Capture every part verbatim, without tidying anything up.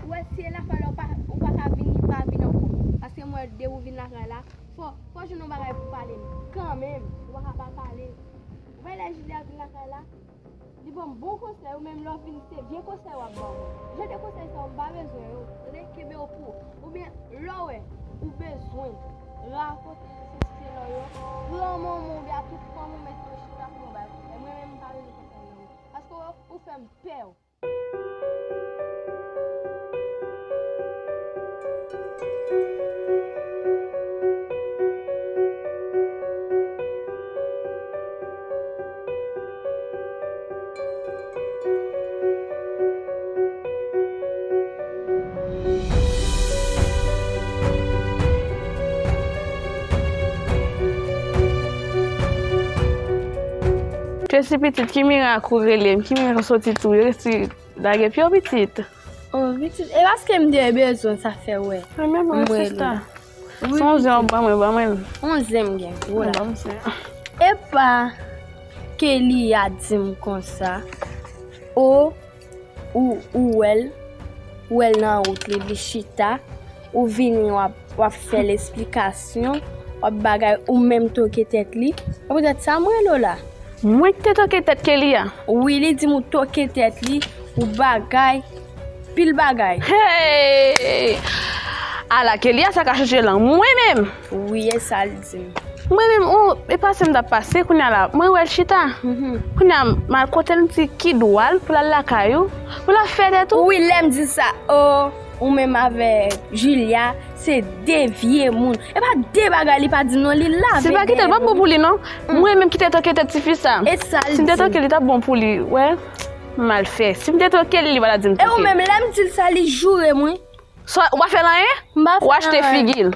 Ou wè, si e lakay la, ou pa, ou pa ka vin, pa vin ankò. Paske m wè depi ou vin lakay la, fò, fò jwenn yon bagay pou pale m. Kanmenm, ou pa ka pa pale. Ou wè lè Julia vin lakay la, li ban m bon konsèy, ou menm lè w vini, se vye konsèy w ap ban mwen. Jan de konsèy sa yo, m pa bezwen yo. Tande, kenbe yo pou ou. Oubyen, lè w wè, ou bezwen rakonte sou selo yo, granmanman w oubyen a tout fanmi w, mete yo chita pou yo bay konsèy. Mwen menm, m pa bezwen konsèy nan men w. Paske ou, ou fè m pè. Tracy pitit, ki mirak ou rele m? Ki mirak ou soti tou? Yo resi lage pye w pitit. Oh, pitit, e paske m te bezwen sa fè wè. Mwen menm, mwen sista. Se yon zen w ap ban mwen, ban mwen. Yon zen m gen pou ou la. Ban m zen. Epa, Kelia di m konsa. O, ou, ou wè l, ou wè l nan wout li, li chita, ou vini w ap, w ap fè l esplikasyon, w ap bagay, ou menm toke tèt li. Se poutèt sa m rele w la. Mwen ki te toke tèt Kelia? Wi, li di m ou toke tèt li, ou bagay, pil bagay. Hey! Ala Kelia sa ka chanje lang mwen menm. Wi, e sa l di m. Mwen menm, ou, e pase m t ap pase, kounye a la, mwen wè l chita. Kounye a, m al kote l, m di ki dwa l pou l al lakay ou, pou l ap fè tèt ou. Wi, lè m di sa, o, ou menm avèk Julia, se de vye moun. E pa de bagay li pa di non, li lave. Si l pa kite l, p ap bon pou li non. Mwen menm ki te toke tèt tifi sa. E sa l di. Si m te toke l, li t ap bon pou li, wè. M mal fè. Si m te toke l, li pa t ap di m toke l. E ou menm, lè m di l sa, li joure m, wi. Sa, ou pa fè l anyen? M pa fè l anyen. Ou achte figi l.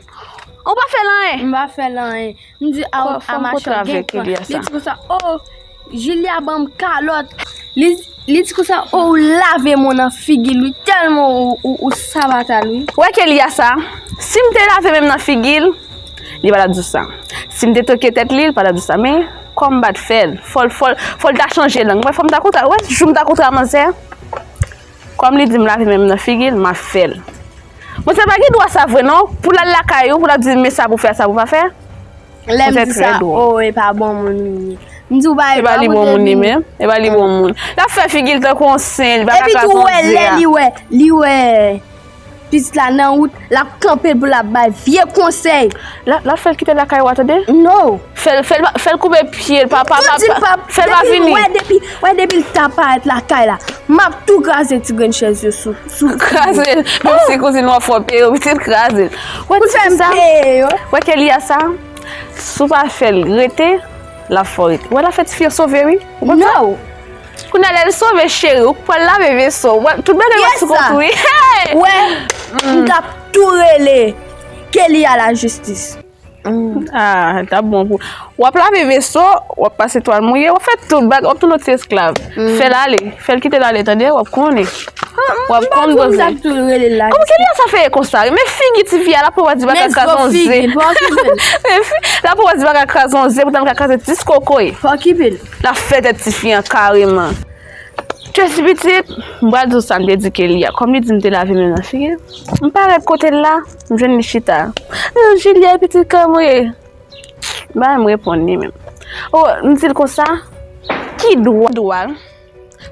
Ou pa fè l anyen. M pa fè l anyen. M di, a, a machan gen tan. Li di konsa, o, Julia ban m kalòt. Li, li di konsa, o, ou lave m nan figi l, wi. Tèlman ou, ou, ou savatal, wi. Wè Kelia sa, si m te lave men m nan figi l, li pa t ap di sa. Si m te toke tèt li, li pa t ap di sa. Men, kòm m pa t fè l, fò l, fò l, fò l ta chanje lang. Mwen, fò m ta kontre, wè, jou m ta kontre a manzè. Kòm li di m lave men m nan figi l, m ap fè l. Mwen se pa gen dwa sa vre non, pou l al lakay ou, pou l ap di m men sa pou fè, sa pou pa fè. Lè m di sa, o, e pa bon moun li ye. M di ou pa, e pa li bon moun li menm, e pa li bon moun. L ap fè figi l tankou yon sen, li pa ka krazon di a. Epi tou wè, lè li wè, li wè pitit la nan wout, l ap kanpe l pou l ap bay vye konsèy. L ap, l ap fè l kite lakay ou a, tande? Non. Fè l, fè l, fè l koupe pye l, pa, pa, pa, fè l pa vini. Wè depi, wè depi l ta parèt lakay la, m ap tou kraze ti grenn chèz yo sou, sou. Kraze l, menm si kouzin w ap fè w peye yo, pitit kraze l. Wè ti fi sa, wè Kelia sa, si w pa fè l rete, l ap fè w rete. Wè l ap fè ti fi an sove wi. Ou konprann sa? Kounye a lè l sove cheri, ou pral lave veso. Wè, tout bagay ap sou kont ou wi. Hey! Wè, m t ap tou rele Kelia lajistis. Ah, t ap bon pou. W ap lave veso, w ap pase twal mouye, w ap fè tout bagay, w ap tounen yon ti esklav. Fè l ale, fè l kite l ale, tande, w ap konnen. W ap konn koze. Kòman Kelia sa fè konsa? Men figi ti fi a, l ap pran di pa ka kraze yon ze. Men fi, l ap pran di pa ka kraze yon ze, poutan l ka kraze ti kokoye. L ap fè tèt ti fi an kareman. Tracy pitit, m pral di w sa m te di Kelia. Kòm li di m te lave men m nan figi l, m parèt kote l la, m jwenn li chita. Julia pitit kòman w ye? Ba m reponn li menm. O, m di l konsa, ki dwa, dwa l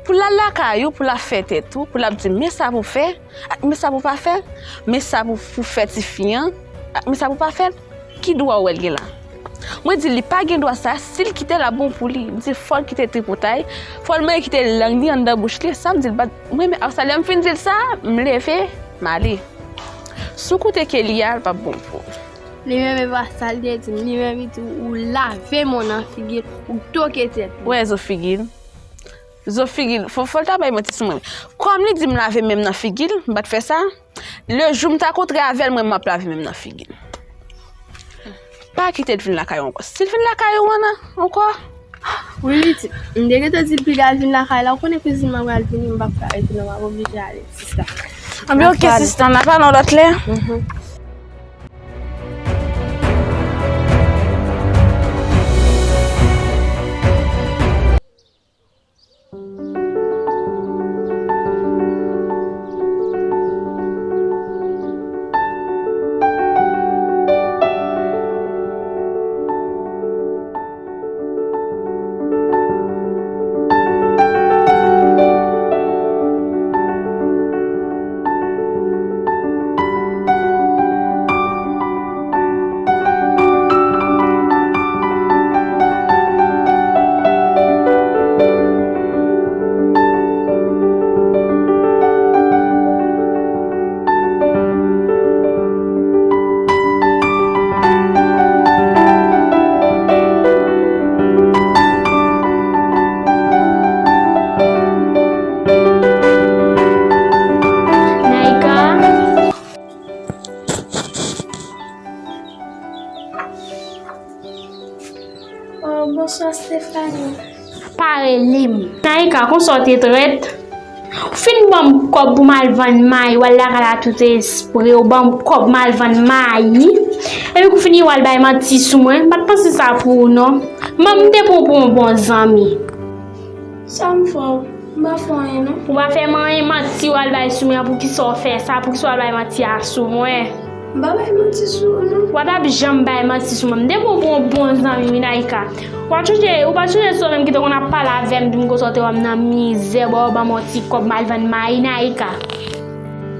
pou l al lakay ou, pou l ap fè tèt ou, pou l ap di men sa pou fè, ak men sa pou pa fè, men sa pou, pou fè ti fi an, ak men sa pou pa fè l. Ki dwa w wè l gen la? Mwen di l li pa gen dwa sa, si l kite l ap bon pou li. M di l fò l kite tripotay, fò l mande kite lang li anndan bouch li, sa m di l pa t, mwen menm, ap sa lè m fin di l sa, m leve, m ale. Si w koute Kelia, l p ap bon pou ou. Li menm e pa sa l te di m, li menm li di ou lave men w nan figi l, ou toke tèt li. Wè zo figi l. Zo figi l, fò, fò l ta bay manti sou mwen. Kòm li di m lave men m nan figi l, m pa t fè sa. Lejou m ta kontre avè l, mwen m ap lave men m nan figi l. Pa kite l vin lakay ou ankò. Si l vin lakay ou an ankò. Wi, pitit. M te gentan di l piga l vin lakay la. Ou konnen kouzin mwen pral vini, m p ap ka rete non, m ap oblije ale, sista. Anben, oke, sista, n a pale yon lòt lè. Stephanie. Pa rele m. Naïka, konsa w te trèt? Ou fin ban m kòb pou m al vann mayi, w al lakay la tout espre, ou ban m kòb m al vann mayi. Epi kou fini w al bay manti sou mwen, m pa t panse sa pou ou non. M, m te pran w pou yon bon zanmi. Sa m fè w? M pa fè w anyen non. Ou pa fè m anyen, manti w al bay sou mwen an, poukisa w fè sa? Poukisa w al bay manti a sou mwen? M pa bay manti sou ou non. W pa t ap janm bay manti sou mwen. M te pran w pou yon bon zanmi wi Naïka. W ap chonje, ou pa t chonje sou ou menm ki te konn ap pale avè m, di m konsa w te wè m nan mizè, bò w ban m yon ti kòb m al vann mayi Naïka.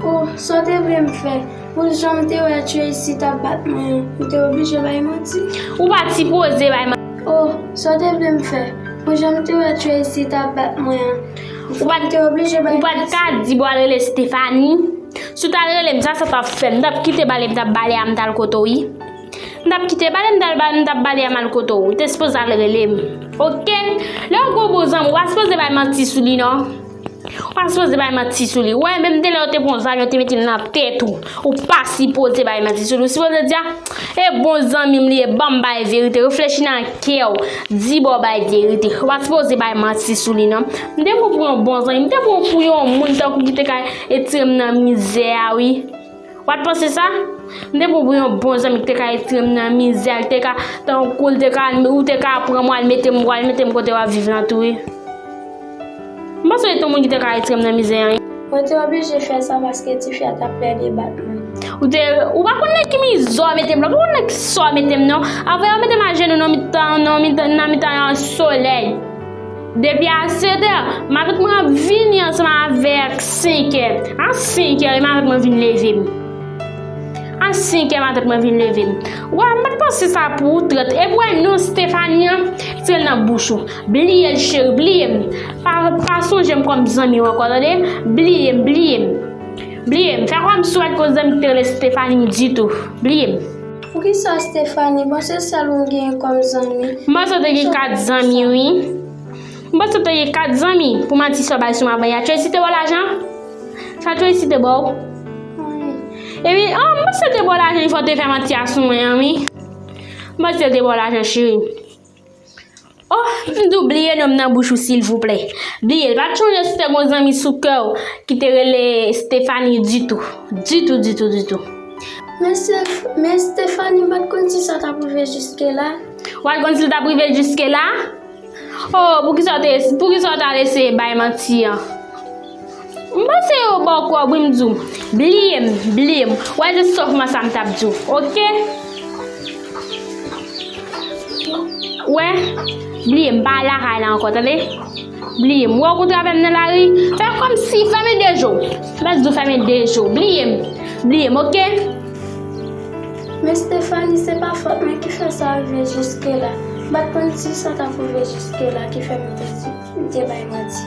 Oh, sa w te vle m fè? Pou jan m te wè Tracy t ap bat mwen an, m te oblije bay manti. Ou pa t sipoze bay manti. Oh, sa w te vle m fè? Pou jan m te wè Tracy t ap bat mwen an, ou pa t, m te oblije bay manti. Ou pa t ka di bò al rele Stephanie? Si w t al rele m, sa sa t ap fè? M t ap kite bale, m t ap bale a, m t al kote w wi. M t ap kite bale, m t al ba-, m t ap bale a, m al kote w. Ou te sipoze al rele m. Oke? Lè w gen yon bon zanmi, ou pa sipoze bay manti sou li non. Ou pa sipoze bay manti sou li. Ou wè, menm de lè yo te pran zam, yo te mete l nan tèt ou. Ou pa sipoze bay manti sou li. Ou sipoze di a, e bon zanmi m li ye, ban m bay verite. Reflechi nan kè w. Di bò bay verite. Ou pa sipoze bay manti sou li non. M te pran w pou yon bon zanmi. M te pran w pou yon moun tankou ki te ka retire m nan mizè a wi. W pa t panse sa? M te pran w pou yon bon zanmi ki te ka retire m nan mizè, ki te ka, tankou l te ka, ou te ka pran m, w al mete m, w al mete m kote w ap viv lan tou wi. M panse w te yon moun ki te ka retire m nan mizè an wi. Mwen te oblije fè sa paske tifi a t ap plede bat mwen. Ou te, ou pa konn nan ki mizè w mete m la, ou pa konn nan ki sa w mete m non. Avan yo mete m ajenou nan mitan, nan mitan, nan mitan yon solèy. Depi a sèt è, matant mwen ap vini ansanm avèk senk è. A senk è, matant mwen vin leve m. A senk è, matant mwen vin leve m. Wa, m pa t panse sa pou ou trèt. Epi w wè non Stephanie an, tire l nan bouch ou. Bliye l, cheri, bliye m. Pa, pa sonje m kòm zanmi w ankò, tande? Bliye m, bliye m. Bliye m. Fè kòmsi w pa t gon zanmi ki te rele Stephanie ditou. Bliye m. Poukisa Stephanie? Bon, se sèl ou m genyen kòm zanmi. M panse w te gen kat zanmi, wi. M panse w te gen kat zanmi pou manti sa w bay sou mwen avan yè. Tracy te ba w lajan? Sa Tracy te ba w? Wi. Epi, oh, m panse l te ba w lajan, fò w te fè manti a sou mwen an, wi. M panse l te ba w lajan, cheri. Oh, m di w bliye non m nan bouch ou silvouplè. Bliye l, pa t chonje si te gon zanmi sou kè w ki te rele Stephanie ditou. Ditou, ditou, ditou. Men Steph-, men Stephanie, m pa t konn si sa t ap rive jiske la. W pa t konn si l t ap rive jiske la? Oh, poukisa w te, poukisa w t al eseye bay manti an? M panse yo ba w kòb wi m di w. Bliye m, bliye m. Wè se sòf mwen sa m t ap di w, oke? Wè, bliye m, pa al lakay la ankò, tande? Bliye m. Wè w kontre avè m nan lari, fè kòmsi, fèmen de je w. M ap di w fèmen de je w. Bliye m, bliye m, oke? Men Stephanie, se pa fòt mwen ki fè sa rive jiske la. M pa t konn si sa t ap rive jiske la ki fè m te di, m te bay manti.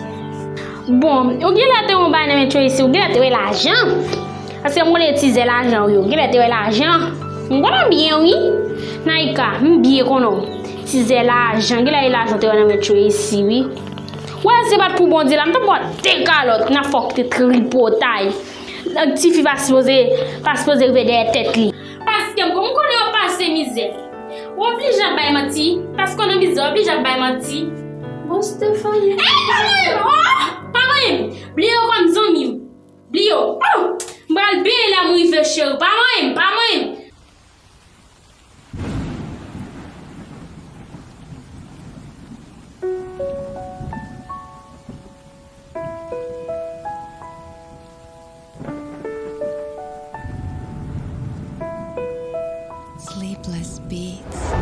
Bon, ou genlè te wè yon bagay nan men Tracy, ou genlè te wè lajan. Paske m konnen tizè lajan w yo, genlè te wè lajan. M konnen w byen wi. Naïka, m byen konnen w. Tizè lajan, genlè e lajan w te wè nan men Tracy wi. Wè, se pa t pou Bondye la, m t ap ba w de kalòt, nan fòk te tripotay. Nèg tifi pa sipoze, pa sipoze rive dèyè tèt li. Paske m, m konnen w ap pase mizè. W oblije ap bay manti, paske w nan mizè, w oblije ap bay manti. Bon, Stephanie. Ey, pa manyen m! Oh! Pa manyen m! Bliye w kòm zanmi m. Bliye w. Oh! M pral benyen lè m rive, cheri. Pa manyen m, pa manyen m. Sleepless Beats.